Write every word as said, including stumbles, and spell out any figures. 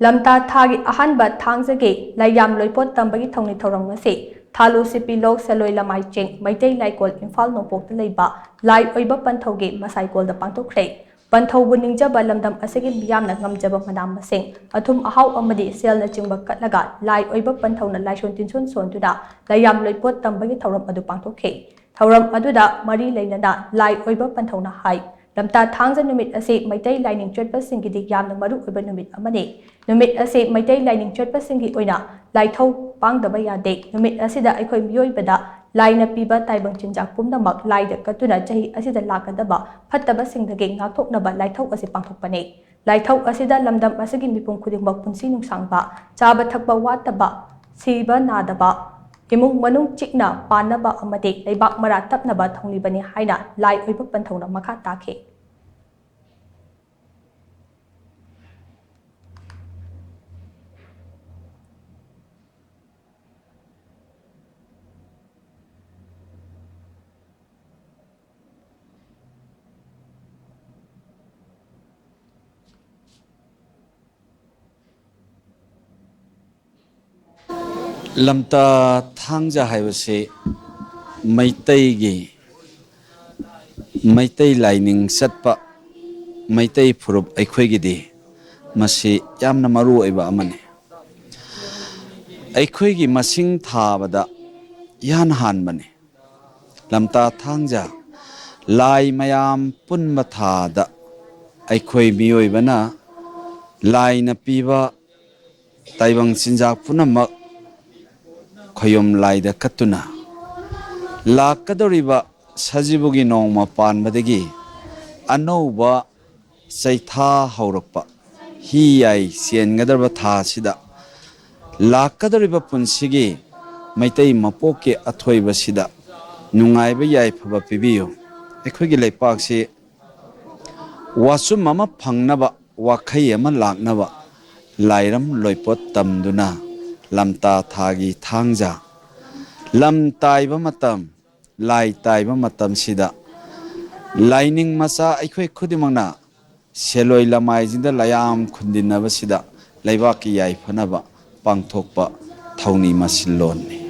ꯂꯝꯇꯥ ꯊꯥꯒꯤ ꯑꯍꯥꯟꯕ ꯊꯥꯡꯖꯒꯤ ꯂꯥꯏꯌꯥꯝ ꯂꯣꯏꯄꯣꯠ ꯇꯝꯕꯒꯤ ꯊꯧꯅꯤ ꯊꯧꯔꯝ ꯑꯁꯤ ꯊꯥꯂꯨ ꯁꯤꯄꯤ ꯂꯣꯛ ꯁꯦꯂꯣꯏ ꯂꯃꯥꯏ ꯆꯤꯡ ꯃꯩꯇꯩ ꯂꯥꯏꯀꯣꯜ ꯏꯝꯐꯥꯜ ꯅꯣꯡꯄꯣꯛꯇ ꯂꯩꯕ ꯂꯥꯏ ꯑꯣꯏꯕ ꯄꯟꯊꯧꯒꯤ ꯃꯁꯥꯏꯀꯣꯜꯗ ꯄꯥꯡꯊꯣꯛꯈ꯭ꯔꯦ꯫ ꯄꯟꯊꯧꯕꯨ ꯅꯤꯡꯖꯕ ꯂꯝꯗꯝ ꯑꯁꯤꯒꯤ ꯃꯤꯌꯥꯝꯅ ꯉꯝꯖꯕ ꯃꯅꯥ ꯃꯁꯤꯡ, ꯑꯊꯨꯝ ꯑꯍꯥꯎ ꯑꯃꯗꯤ ꯁꯦꯜꯅꯆꯤꯡꯕ ꯀꯠꯂꯒ ꯂꯥꯏ ꯑꯣꯏꯕ ꯄꯟꯊꯧꯅ ꯂꯥꯏꯁꯣꯟ ꯇꯤꯟꯁꯣꯟ ꯁꯣꯟꯗꯨꯅ ꯂꯥꯏꯌꯥꯝ ꯂꯣꯏꯄꯣꯠ ꯇꯝꯕꯒꯤ ꯊꯧꯔꯝ ꯑꯗꯨ ꯄꯥꯡꯊꯣꯛꯈꯤ꯫ ꯊꯧꯔꯝ ꯑꯗꯨꯗ ꯃꯔꯤ ꯂꯩꯅꯅ ꯂꯥꯏ ꯑꯣꯏꯕ ꯄꯟꯊꯧꯅ ꯍꯥꯏ, ꯂꯝꯇꯥ ꯊꯥꯡꯖ ꯅꯨꯃꯤꯠ ꯑꯁꯤ ꯃꯩꯇꯩ ꯂꯥꯏꯅꯤꯡ ꯆꯠꯄꯁꯤꯡꯒꯤꯗꯤ ꯌꯥꯝꯅ ꯃꯔꯨ ꯑꯣꯏꯕ ꯅꯨꯃꯤꯠ ꯑꯃꯅꯤ꯫ ꯅꯨꯃꯤꯠ ꯑꯁꯤ ꯃꯩꯇꯩ ꯂꯥꯏꯅꯤꯡ ꯆꯠꯄꯁꯤꯡꯒꯤ ꯑꯣꯏꯅ ꯂꯥꯏꯊꯧ ꯄꯥꯡꯗꯕ ꯌꯥꯗꯦ꯫ ꯅꯨꯃꯤꯠ ꯑꯁꯤꯗ ꯑꯩꯈꯣꯏ ꯃꯤꯑꯣꯏꯕꯗ ꯂꯥꯏꯅ ꯄꯤꯕ ꯇꯥꯏꯕꯪ ꯆꯤꯟꯖꯥꯛ ꯄꯨꯝꯅꯃꯛ ꯂꯥꯏꯗ ꯀꯠꯇꯨꯅ ꯆꯍꯤ ꯑꯁꯤꯗ ꯂꯥꯛꯀꯗꯕ ꯐꯠꯇꯕꯁꯤꯡꯗꯒꯤ ꯉꯥꯛꯊꯣꯛꯅꯕ ꯂꯥꯏꯊꯧ ꯑꯁꯤ ꯄꯥꯡꯊꯣꯛꯄꯅꯤ꯫ ꯂꯥꯏꯊꯧ ꯑꯁꯤꯗ ꯂꯝꯗꯝ ꯑꯁꯤꯒꯤ ꯃꯤꯄꯨꯝ ꯈꯨꯗꯤꯡꯃꯛ ꯄꯨꯟꯁꯤ ꯅꯨꯡꯁꯥꯡꯕ, ꯆꯥꯕ ꯊꯛꯄ ꯋꯥꯠꯇꯕ, ꯁꯤꯕ ꯅꯥꯗꯕ, ꯏꯃꯨꯡ ꯃꯅꯨꯡ ꯆꯤꯛꯅ ꯄꯥꯟꯅꯕ ꯑꯃꯗꯤ ꯂꯩꯕꯥꯛ ꯃꯔꯥ ꯇꯞꯅꯕ ꯊꯧꯅꯤꯕꯅꯤ ꯍꯥꯏꯅ ꯂꯥꯏ ꯑꯣꯏꯕ ꯄꯟꯊꯧꯅ ꯃꯈꯥ ꯇꯥꯈꯤ꯫ ꯂꯝꯇꯥ ꯊꯥꯡꯖ ꯍꯥꯏꯕꯁꯤ ꯃꯩꯇꯩꯒꯤ, ꯃꯩꯇꯩ ꯂꯥꯏꯅꯤꯡ ꯆꯠꯄ ꯃꯩꯇꯩ ꯐꯨꯔꯨꯞ ꯑꯩꯈꯣꯏꯒꯤꯗꯤ ꯃꯁꯤ ꯌꯥꯝꯅ ꯃꯔꯨ ꯑꯣꯏꯕ ꯑꯃꯅꯤ꯫ ꯑꯩꯈꯣꯏꯒꯤ ꯃꯁꯤꯡ ꯊꯥꯕꯗ ꯏꯍꯥꯟ ꯍꯥꯟꯕꯅꯤ꯫ ꯂꯝꯇꯥ ꯊꯥꯡꯖ ꯂꯥꯏ ꯃꯌꯥꯝ ꯄꯨꯟꯕ ꯊꯥꯗ ꯑꯩꯈꯣꯏ ꯃꯤꯑꯣꯏꯕꯅ ꯂꯥꯏꯅ ꯄꯤꯕ ꯇꯥꯏꯕꯪ ꯆꯤꯟꯖꯥꯛ ꯄꯨꯝꯅꯃꯛ ꯈꯣꯌꯨꯝ ꯂꯥꯏꯗ ꯀꯠꯇꯨꯅ ꯂꯥꯛꯀꯗꯧꯔꯤꯕ ꯁꯖꯤꯕꯨꯒꯤ ꯅꯣꯡꯃ ꯄꯥꯟꯕꯗꯒꯤ ꯑꯅꯧꯕ ꯆꯩꯊꯥ ꯍꯧꯔꯛꯄ, ꯍꯤ ꯌꯥꯏ ꯆꯦꯟꯒꯗꯧꯔꯤꯕ ꯊꯥ ꯑꯁꯤꯗ ꯂꯥꯛꯀꯗꯧꯔꯤꯕ ꯄꯨꯟꯁꯤꯒꯤ ꯃꯩꯇꯩ ꯃꯄꯣꯛꯀꯤ ꯑꯊꯣꯏꯕꯁꯤꯗ ꯅꯨꯡꯉꯥꯏꯕ ꯌꯥꯏꯐꯕ ꯄꯤꯕꯤꯌꯨ꯫ ꯑꯩꯈꯣꯏꯒꯤ ꯂꯩꯄꯥꯛꯁꯤ ꯋꯥꯆꯨꯝ ꯑꯃ ꯐꯪꯅꯕ, ꯋꯥꯈꯩ ꯑꯃ ꯂꯥꯛꯅꯕ ꯂꯥꯏꯔꯝ ꯂꯣꯏꯄꯣꯠ ꯇꯝꯗꯨꯅ ꯂꯝꯇꯥ ꯊꯥꯒꯤ ꯊꯥꯡꯖ, ꯂꯝ ꯇꯥꯏꯕ ꯃꯇꯝ, ꯂꯥꯏ ꯇꯥꯏꯕ ꯃꯇꯝꯁꯤꯗ ꯂꯥꯏꯅꯤꯡ ꯃꯆꯥ ꯑꯩꯈꯣꯏ ꯈꯨꯗꯤꯡꯃꯛꯅ ꯁꯦꯂꯣꯏ ꯂꯃꯥꯏꯁꯤꯡꯗ ꯂꯌꯥꯝ ꯈꯨꯟꯗꯤꯟꯅꯕꯁꯤꯗ ꯂꯩꯕꯥꯛꯀꯤ ꯌꯥꯏꯐꯅꯕ ꯄꯥꯡꯊꯣꯛꯄ ꯊꯧꯅꯤ ꯃꯁꯤ ꯂꯣꯟꯅꯤ꯫